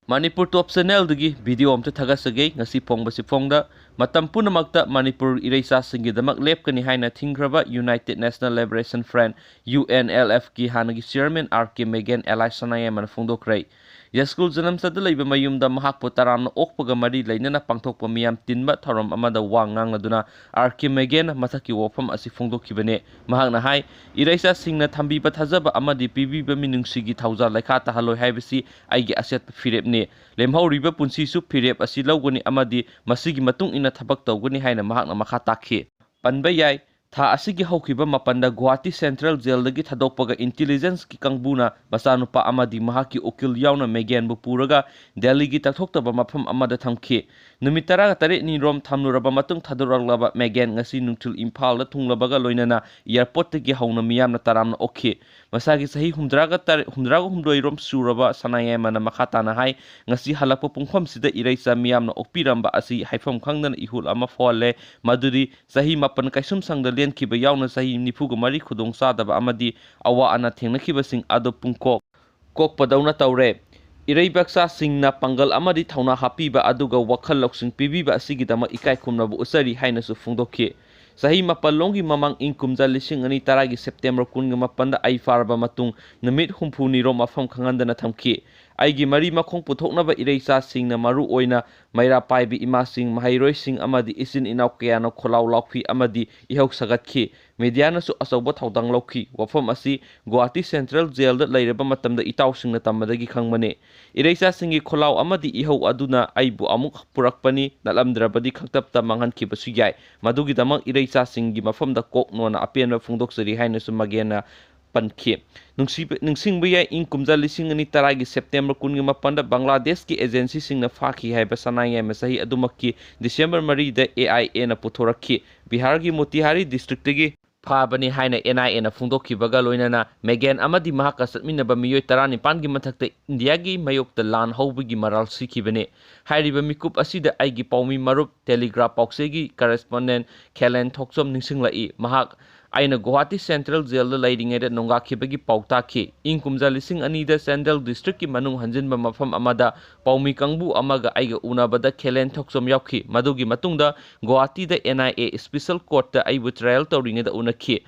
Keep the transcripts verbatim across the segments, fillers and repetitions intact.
ꯃꯅꯤꯄꯨꯔ ꯇꯣꯞ ꯆꯦꯅꯦꯜꯗꯒꯤ video ꯑꯝꯇ ꯊꯥꯒꯠꯆꯒꯦ꯫ ꯉꯁꯤ ꯐꯣꯡꯕꯁꯤ ꯐꯣꯡꯗ ꯃꯇꯝ ꯄꯨꯝꯅꯃꯛꯇ ꯃꯅꯤꯄꯨꯔ ꯏꯔꯩꯆꯥꯁꯤꯡꯒꯤꯗꯃꯛ ꯂꯦꯞꯀꯅꯤ ꯍꯥꯏꯅ ꯊꯤꯡꯈ꯭ꯔꯕ United National Liberation Front, U N L F ꯀꯤ ꯍꯥꯟꯅꯒꯤ ꯆꯤꯌꯔꯃꯦꯟ ꯑꯥꯔ ꯀꯦ ꯃꯦꯒꯦꯟ ꯑꯦꯂꯥꯏꯁ ꯁꯅꯥꯌꯥꯏꯃꯅ ꯐꯣꯡꯗꯣꯛꯈ꯭ꯔꯦ꯫ ꯌꯥꯏꯁ꯭ꯀꯨꯜ ꯖꯅꯝꯁꯇꯗ ꯂꯩꯕ ꯃꯌꯨꯝꯗ ꯃꯍꯥꯛꯄꯨ ꯇꯔꯥꯝꯅ ꯑꯣꯛꯄꯒ ꯃꯔꯤ ꯂꯩꯅꯅ ꯄꯥꯡꯊꯣꯛꯄ ꯃꯤꯌꯥꯝ ꯇꯤꯟꯕ ꯊꯧꯔꯝ ꯑꯃꯗ ꯋꯥ ꯉꯥꯡꯂꯗꯨꯅ ꯑꯥꯔ ꯀꯦ ꯃꯦꯒꯦꯟꯅ ꯃꯊꯛꯀꯤ ꯋꯥꯐꯝ ꯑꯁꯤ ꯐꯣꯡꯗꯣꯛꯈꯤꯕꯅꯤ꯫ ꯃꯍꯥꯛꯅ ꯍꯥꯏ, ꯏꯔꯩꯆꯥꯁꯤꯡꯅ ꯊꯝꯕꯤꯕ ꯊꯥꯖꯕ ꯑꯃꯗꯤ ꯄꯤꯕꯤꯕ ꯃꯤꯅꯨꯡꯁꯤꯒꯤ ꯊꯧꯖꯥꯜ ꯂꯩꯈꯥ ꯇꯥꯍꯜꯂꯣꯏ ꯍꯥꯏꯕꯁꯤ ꯑꯩꯒꯤ ꯑꯆꯦꯠꯄ ꯐꯤꯔꯦꯞꯅꯤ꯫ ꯂꯦꯝꯍꯧꯔꯤꯕ ꯄꯨꯟꯁꯤꯁꯨ ꯐꯤꯔꯦꯞ ꯑꯁꯤ ꯂꯧꯒꯅꯤ ꯑꯃꯗꯤ ꯃꯁꯤꯒꯤ ꯃꯇꯨꯡ ꯏꯟꯅ ꯊꯕꯛ ꯇꯧꯒꯅꯤ ꯍꯥꯏꯅ ꯃꯍꯥꯛꯅ ꯃꯈꯥ ꯇꯥꯈꯤ꯫ ꯄꯟꯕ ꯌꯥꯏ, ꯊꯥ ꯑꯁꯤꯒꯤ ꯍꯧꯈꯤꯕ ꯃꯥꯄꯟꯗ ꯒꯨꯋꯥꯍꯥꯇꯤ ꯁꯦꯟꯇ꯭ꯔꯦꯜ ꯖꯦꯜꯗꯒꯤ ꯊꯥꯗꯣꯛꯄꯒ ꯏꯟꯇꯤꯂꯤꯖꯦꯟꯁꯀꯤ ꯀꯥꯡꯕꯨꯅ ꯃꯆꯥꯅꯨꯄꯥ ꯑꯃꯗꯤ ꯃꯍꯥꯛꯀꯤ ꯎꯀꯤꯜ ꯌꯥꯎꯅ ꯃꯦꯒꯦꯟꯕꯨ ꯄꯨꯔꯒ ꯗꯦꯜꯂꯤꯒꯤ ꯇꯛꯊꯣꯛꯇꯕ ꯃꯐꯝ ꯑꯃꯗ ꯊꯝꯈꯤ꯫ ꯅꯨꯃꯤꯠ ꯇꯔꯥꯇꯔꯦꯠꯅꯤ ꯔꯣꯝ ꯊꯝꯂꯨꯔꯕ ꯃꯇꯨꯡ ꯊꯥꯗꯣꯔꯛꯂꯕ ꯃꯦꯒꯦꯟ ꯉꯁꯤ ꯅꯨꯡꯊꯤꯜ ꯏꯝꯐꯥꯜꯗ ꯊꯨꯡꯂꯕꯒ ꯂꯣꯏꯅꯅ ꯑꯦꯌꯥꯔꯄꯣꯔꯠꯇꯒꯤ ꯍꯧꯅ ꯃꯤꯌꯥꯝꯅ ꯇꯔꯥꯝꯅ ꯑꯣꯛꯈꯤ꯫ ꯃꯁꯥꯒꯤ ꯆꯍꯤ ꯍꯨꯝꯗ꯭ꯔꯥꯒ ꯇꯔꯦꯠ, ꯍꯨꯝꯗ꯭ꯔꯥꯒ ꯍꯨꯝꯗꯣꯏ ꯔꯣꯝ ꯁꯨꯔꯕ ꯁꯅꯥꯌꯥꯏꯃꯅ ꯃꯈꯥ ꯇꯥꯅ ꯍꯥꯏ, ꯉꯁꯤ ꯍꯜꯂꯛꯄ ꯄꯨꯡꯐꯝꯁꯤꯗ ꯏꯔꯩꯆꯥ ꯃꯤꯌꯥꯝꯅ ꯑꯣꯛꯄꯤꯔꯝꯕ ꯑꯁꯤ ꯍꯥꯏꯐꯝ ꯈꯪꯗꯅ ꯏꯍꯨꯜ ꯑꯃ ꯐꯥꯎꯍꯜꯂꯦ꯫ ꯃꯗꯨꯗꯤ ꯆꯍꯤ ꯃꯥꯄꯟ ꯀꯩꯁꯨꯝꯁꯪꯗ ꯂꯦꯟꯈꯤꯕ ꯌꯥꯎꯅ ꯆꯍꯤ ꯅꯤꯐꯨꯒ ꯃꯔꯤ ꯈꯨꯗꯣꯡꯆꯥꯗꯕ ꯑꯃꯗꯤ ꯑꯋꯥ ꯑꯅꯥ ꯊꯦꯡꯅꯈꯤꯕꯁꯤꯡ ꯑꯗꯨ ꯄꯨꯡꯀꯣꯛ ꯀꯣꯛꯄꯗꯧꯅ ꯇꯧꯔꯦ꯫ ꯏꯔꯩꯕꯥꯛꯆꯥꯁꯤꯡꯅ ꯄꯥꯡꯒꯜ ꯑꯃꯗꯤ ꯊꯧꯅꯥ ꯍꯥꯞꯄꯤꯕ ꯑꯗꯨꯒ ꯋꯥꯈꯜ ꯂꯧꯁꯤꯡ ꯄꯤꯕꯤꯕ ꯑꯁꯤꯒꯤꯗꯃꯛ ꯏꯀꯥꯏ ꯈꯨꯝꯅꯕ ꯎꯠꯆꯔꯤ ꯍꯥꯏꯅꯁꯨ ꯐꯣꯡꯗꯣꯛꯈꯤ꯫ ꯆꯍꯤ ꯃꯥꯄꯜ ꯂꯣꯝꯒꯤ ꯃꯃꯥꯡ ꯏꯪ ꯀꯨꯝꯖꯥ ꯂꯤꯁꯤꯡ ꯑꯅꯤ ꯇꯔꯥꯒꯤ ꯁꯦꯞꯇꯦꯝꯕꯔ ꯀꯨꯟꯒ ꯃꯥꯄꯟꯗ ꯑꯩ ꯐꯥꯔꯕ ꯃꯇꯨꯡ ꯅꯨꯃꯤꯠ ꯍꯨꯝꯐꯨꯅꯤ ꯔꯣꯝ ꯃꯐꯝ ꯈꯪꯍꯟꯗꯅ ꯊꯝꯈꯤ꯫ ꯑꯩꯒꯤ ꯃꯔꯤ ꯃꯈꯣꯡ ꯄꯨꯊꯣꯛꯅꯕ ꯏꯔꯩꯆꯥꯁꯤꯡꯅ ꯃꯔꯨ ꯑꯣꯏꯅ ꯃꯩꯔꯥ ꯄꯥꯏꯕꯤ ꯏꯃꯥꯁꯤꯡ, ꯃꯍꯩꯔꯣꯏꯁꯤꯡ ꯑꯃꯗꯤ ꯏꯆꯤꯟ ꯏꯅꯥꯎ ꯀꯌꯥꯅ ꯈꯣꯜꯂꯥꯎ ꯂꯥꯎꯈꯤ ꯑꯃꯗꯤ ꯏꯍꯧ ꯁꯥꯒꯠꯈꯤ꯫ ꯃꯤꯗꯤꯌꯥꯅꯁꯨ ꯑꯆꯧꯕ ꯊꯧꯗꯥꯡ ꯂꯧꯈꯤ꯫ ꯋꯥꯐꯝ ꯑꯁꯤ ꯒꯨꯋꯥꯍꯥꯇꯤ ꯁꯦꯟꯇ꯭ꯔꯦꯜ ꯖꯦꯜꯗ ꯂꯩꯔꯕ ꯃꯇꯝꯗ ꯏꯇꯥꯎꯁꯤꯡꯅ ꯇꯝꯕꯗꯒꯤ ꯈꯪꯕꯅꯤ꯫ ꯏꯔꯩꯆꯥꯁꯤꯡꯒꯤ ꯈꯣꯜꯂꯥꯎ ꯑꯃꯗꯤ ꯏꯍꯧ ꯑꯗꯨꯅ ꯑꯩꯕꯨ ꯑꯃꯨꯛ ꯄꯨꯔꯛꯄꯅꯤ, ꯅꯠꯂꯝꯗ꯭ꯔꯕꯗꯤ ꯈꯛꯇꯞꯇ ꯃꯥꯡꯍꯟꯈꯤꯕꯁꯨ ꯌꯥꯏ꯫ ꯃꯗꯨꯒꯤꯗꯃꯛ ꯏꯔꯩꯆꯥꯁꯤꯡꯒꯤ ꯃꯐꯝꯗ ꯀꯣꯛꯅꯣꯅ ꯑꯄꯦꯟꯕ ꯐꯣꯡꯗꯣꯛꯆꯔꯤ ꯍꯥꯏꯅꯁꯨ ꯃꯒꯦꯟꯅ ꯄꯟꯈꯤ꯫ ꯅꯨꯡꯁꯤꯕ-, ꯅꯤꯡꯁꯤꯡꯕ ꯌꯥꯏ, ꯏꯪ ꯀꯨꯝꯖꯥ ꯂꯤꯁꯤꯡ ꯑꯅꯤ ꯇꯔꯥꯒꯤ ꯁꯦꯞꯇꯦꯝꯕꯔ ꯀꯨꯟꯒꯤ ꯃꯥꯄꯟꯗ ꯕꯪꯒ꯭ꯂꯥꯗꯦꯁꯀꯤ ꯑꯦꯖꯦꯟꯁꯤꯁꯤꯡꯅ ꯐꯥꯈꯤ ꯍꯥꯏꯕ ꯁꯅꯥꯌꯥꯏꯃ ꯆꯍꯤ ꯑꯗꯨꯃꯛꯀꯤ ꯗꯤꯁꯦꯝꯕꯔ ꯃꯔꯤꯗ ꯑꯦ ꯑꯥꯏ ꯑꯦꯅ ꯄꯨꯊꯣꯔꯛꯈꯤ꯫ ꯕꯤꯍꯥꯔꯒꯤ ꯃꯣꯇꯤꯍꯥꯔꯤ ꯗꯤꯁꯇ꯭ꯔꯤꯛꯇꯒꯤ ꯐꯥꯕꯅꯤ ꯍꯥꯏꯅ ꯑꯦꯟ ꯑꯥꯏ ꯑꯦꯅ ꯐꯣꯡꯗꯣꯛꯈꯤꯕꯒ ꯂꯣꯏꯅꯅ ꯃꯦꯒꯦꯟ ꯑꯃꯗꯤ ꯃꯍꯥꯛꯀ ꯆꯠꯃꯤꯟꯅꯕ ꯃꯤꯑꯣꯏ ꯇꯔꯥꯅꯤꯄꯥꯟꯒꯤ ꯃꯊꯛꯇ ꯏꯟꯗꯤꯌꯥꯒꯤ ꯃꯥꯌꯣꯛꯇ ꯂꯥꯟ ꯍꯧꯕꯒꯤ ꯃꯔꯥꯜ ꯁꯤꯈꯤꯕꯅꯤ꯫ ꯍꯥꯏꯔꯤꯕ ꯃꯤꯀꯨꯞ ꯑꯁꯤꯗ ꯑꯩꯒꯤ ꯄꯥꯎꯃꯤ ꯃꯔꯨꯞ, ꯇꯦꯂꯤꯒ꯭ꯔꯥꯐ ꯄꯥꯎꯆꯦꯒꯤ ꯀꯔꯦꯁꯄꯣꯟꯗꯦꯟ ꯈꯦꯂꯦꯟ ꯊꯣꯛꯆꯣꯝ ꯅꯤꯡꯁꯤꯡꯂꯛꯏ꯫ ꯃꯍꯥꯛ ꯑꯩꯅ ꯒꯨꯋꯥꯍꯥꯇꯤ ꯁꯦꯟꯇ꯭ꯔꯦꯜ ꯖꯦꯜꯗ ꯂꯩꯔꯤꯉꯩꯗ ꯅꯣꯡꯒꯥꯈꯤꯕꯒꯤ ꯄꯥꯎ ꯇꯥꯈꯤ꯫ ꯏꯪ ꯀꯨꯝꯖꯥ ꯂꯤꯁꯤꯡ ꯑꯅꯤꯗ ꯆꯥꯟꯗꯦꯜ ꯗꯤꯁꯇ꯭ꯔꯤꯛꯀꯤ ꯃꯅꯨꯡ ꯍꯟꯖꯤꯟꯕ ꯃꯐꯝ ꯑꯃꯗ ꯄꯥꯎꯃꯤ ꯀꯥꯡꯕꯨ ꯑꯃꯒ ꯑꯩꯒ ꯎꯅꯕꯗ ꯈꯦꯂꯦꯟ ꯊꯣꯛꯆꯣꯝ ꯌꯥꯎꯈꯤ꯫ ꯃꯗꯨꯒꯤ ꯃꯇꯨꯡꯗ ꯒꯨꯋꯥꯍꯥꯇꯤꯗ N I A special courtꯇ ꯑꯩꯕꯨ trial ꯇꯧꯔꯤꯉꯩꯗ ꯎꯅꯈꯤ꯫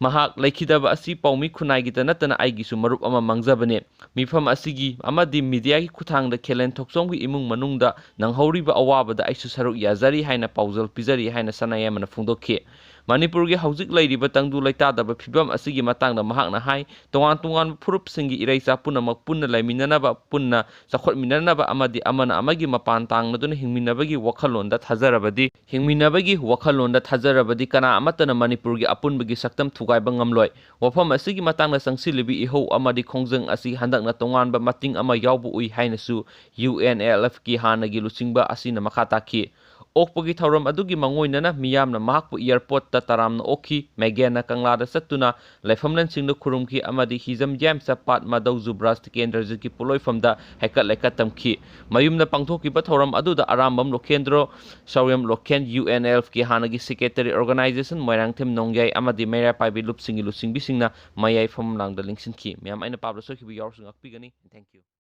ꯃꯍꯥꯛ ꯂꯩꯈꯤꯗꯕ ꯑꯁꯤ ꯄꯥꯎꯃꯤ ꯈꯨꯟꯅꯥꯏꯒꯤꯇ ꯅꯠꯇꯅ ꯑꯩꯒꯤꯁꯨ ꯃꯔꯨꯞ ꯑꯃ ꯃꯥꯡꯖꯕꯅꯤ꯫ ꯃꯤꯐꯝ ꯑꯁꯤꯒꯤ ꯑꯃꯗꯤ mediaꯒꯤ ꯈꯨꯠꯊꯥꯡꯗ ꯈꯦꯂꯦꯟ ꯊꯣꯛꯆꯣꯝꯒꯤ ꯏꯃꯨꯡ ꯃꯅꯨꯡꯗ ꯅꯪꯍꯧꯔꯤꯕ ꯑꯋꯥꯕꯗ ꯑꯩꯁꯨ ꯁꯔꯨꯛ ꯌꯥꯖꯔꯤ ꯍꯥꯏꯅ ꯄꯥꯎꯖꯦꯜ ꯄꯤꯖꯔꯤ ꯍꯥꯏꯅ ꯁꯅꯥꯌꯥꯏꯃꯅ ꯐꯣꯡꯗꯣꯛꯈꯤ꯫ ꯃꯅꯤꯄꯨꯔꯒꯤ ꯍꯧꯖꯤꯛ ꯂꯩꯔꯤꯕ ꯇꯪꯗꯨ ꯂꯩꯇꯥꯗꯕ ꯐꯤꯕꯝ ꯑꯁꯤꯒꯤ ꯃꯇꯥꯡꯗ ꯃꯍꯥꯛꯅ ꯍꯥꯏ, ꯇꯣꯉꯥꯟ ꯇꯣꯉꯥꯟꯕ ꯐꯨꯔꯨꯞꯁꯤꯡꯒꯤ ꯏꯔꯩꯆꯥ ꯄꯨꯝꯅꯃꯛ ꯄꯨꯟꯅ ꯂꯩꯃꯤꯟꯅꯅꯕ, ꯄꯨꯟꯅ ꯆꯥꯎꯈꯠꯃꯤꯟꯅꯅꯕ ꯑꯃꯗꯤ ꯑꯃꯅ ꯑꯃꯒꯤ ꯃꯄꯥꯟ ꯇꯥꯡꯅꯗꯨꯅ ꯍꯤꯡꯃꯤꯟꯅꯕꯒꯤ ꯋꯥꯈꯜꯂꯣꯟꯗ ꯊꯥꯖꯔꯕꯗꯤ, ꯍꯤꯡꯃꯤꯟꯅꯕꯒꯤ ꯋꯥꯈꯜꯂꯣꯟꯗ ꯊꯥꯖꯔꯕꯗꯤ ꯀꯅꯥ ꯑꯃꯠꯇꯅ ꯃꯅꯤꯄꯨꯔꯒꯤ ꯑꯄꯨꯟꯕꯒꯤ ꯁꯛꯇꯝ ꯊꯨꯒꯥꯏꯕ ꯉꯝꯂꯣꯏ꯫ ꯋꯥꯐꯝ ꯑꯁꯤꯒꯤ ꯃꯇꯥꯡꯗ ꯆꯪꯁꯤꯜꯂꯤꯕ ꯏꯍꯧ ꯑꯃꯗꯤ ꯈꯣꯡꯖꯪ ꯑꯁꯤ ꯍꯟꯗꯛꯅ ꯇꯣꯉꯥꯟꯕ ꯃꯇꯤꯡ ꯑꯃ ꯌꯥꯎꯕ ꯎꯏ ꯍꯥꯏꯅꯁꯨ UNLFꯀꯤ ꯍꯥꯟꯅꯒꯤ ꯂꯨꯆꯤꯡꯕ ꯑꯁꯤꯅ ꯃꯈꯥ ꯇꯥꯈꯤ꯫ ꯑꯣꯛꯄꯒꯤ ꯊꯧꯔꯝ ꯑꯗꯨꯒꯤ ꯃꯥꯡꯑꯣꯏꯅꯅ ꯃꯤꯌꯥꯝꯅ ꯃꯍꯥꯛꯄꯨ airportꯇ ꯇꯔꯥꯝꯅ ꯑꯣꯛꯈꯤ꯫ ꯃꯦꯒꯦꯟꯅ ꯀꯪꯂꯥꯗ ꯆꯠꯇꯨꯅ ꯂꯥꯏꯐꯝꯂꯦꯟꯁꯤꯡꯗ ꯈꯨꯔꯨꯝꯈꯤ ꯑꯃꯗꯤ ꯍꯤꯖꯝ ꯖꯦꯝꯁ ꯄꯥꯠ ꯃꯙꯧ ꯖꯨꯕ꯭ꯔꯥꯖ ꯇꯤꯀꯦꯟꯗ꯭ꯔꯖꯤꯠꯀꯤ ꯄꯣꯠꯂꯣꯏꯐꯝꯗ ꯍꯩꯀꯠ ꯂꯩꯀꯠ ꯇꯝꯈꯤ꯫ ꯃꯌꯨꯝꯗ ꯄꯥꯡꯊꯣꯛꯈꯤꯕ ꯊꯧꯔꯝ ꯑꯗꯨꯗ ꯑꯔꯥꯝꯕꯝ ꯂꯣꯀꯦꯟꯗ꯭ꯔꯣ, ꯁꯥꯎꯔꯦꯝ ꯂꯣꯀꯦꯟ, UNLFꯀꯤ ꯍꯥꯟꯅꯒꯤ secretary organization ꯃꯣꯏꯔꯥꯡꯊꯦꯝ ꯅꯣꯡꯌꯥꯏ ꯑꯃꯗꯤ ꯃꯩꯔꯥ ꯄꯥꯏꯕꯤ ꯂꯨꯞꯁꯤꯡꯒꯤ ꯂꯨꯆꯤꯡꯕꯤꯁꯤꯡꯅ ꯃꯌꯥꯏ ꯐꯝꯂꯥꯡꯗ ꯂꯦꯡꯁꯤꯟꯈꯤ꯫ ꯃꯌꯥꯝ, ꯑꯩꯅ ꯄꯥꯕꯗ ꯁꯣꯏꯈꯤꯕ ꯌꯥꯎꯔꯁꯨ ꯉꯥꯛꯄꯤꯒꯅꯤ꯫ Thank you꯫